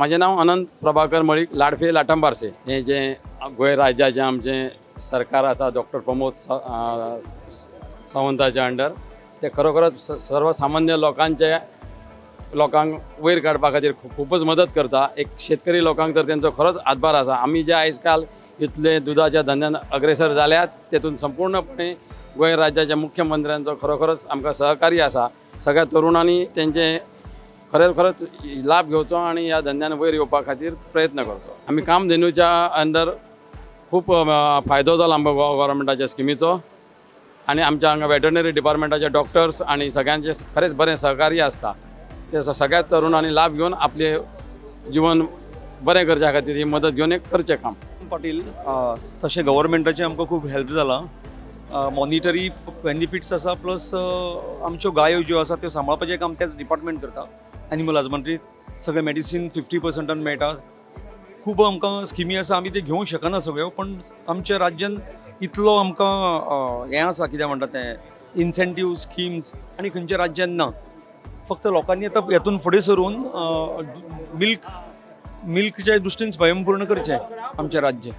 म्हाजें नांव अनंत प्रभाकर मळीक, लाडफे, लाटंबार्से. हें जें गोंय राज्याचें आमचें सरकार आसा, डॉक्टर प्रमोद सावंताच्या अंडर, ते खरोखरच सर्वसामान्य लोकांचे, लोकांक वयर काडपा खातीर खुबूच मदत करता. एक शेतकरी लोकांक तर तेंचो खरोच हातभार आसा. आमी जे आयज काल इतले दुदाच्या धंद्यान अग्रेसर जाल्यात, तेतून संपूर्णपणे गोंय राज्याच्या मुख्यमंत्र्यांचो खरोखरच आमकां सहकार्य आसा. सगळ्या तरुणांनी तेंचे खरें खरोच लाभ घेवचो आनी ह्या धंद्यान वयर येवपा खातीर प्रयत्न करचो. आमी कामधेनूच्या अंडर खूब फायदो जाला आमकां गोवा गव्हर्मेंटाच्या स्किमीचो आनी आमच्या हांगा वेटरनरी डिपार्टमेंटाचे डॉक्टर्स आनी सगळ्यांचे खरेंच बरें सहकार्य आसता. ते सगळ्यात तरुणांनी लाभ घेवन आपले जिवन बरें करच्या खातीर ही मदत घेवन एक करचें काम. पाटील. तशें गव्हर्मेंटाचें आमकां खूब हेल्प जाला. मॉनिटरी बेनिफिट्स आसा, प्लस आमच्यो गायो ज्यो आसा त्यो सांबाळपाचें काम तेच डिपार्टमेंट करता. एनिमल हजबंड्री, सगळें मेडिसीन 50 पर्संटान मेळटा. खूब आमकां स्किमी आसा, आमी ते घेवंक शकना सगळ्यो, पण आमच्या राज्यान इतलो आमकां हें आसा, कितें म्हणटा तें, इन्सेंटीव स्किम्स आनी खंयच्या राज्यान ना. फक्त लोकांनी आतां हेतून फुडें सरून मिल्कच्या दृश्टीन स्वयंपूर्ण करचें आमचें राज्य.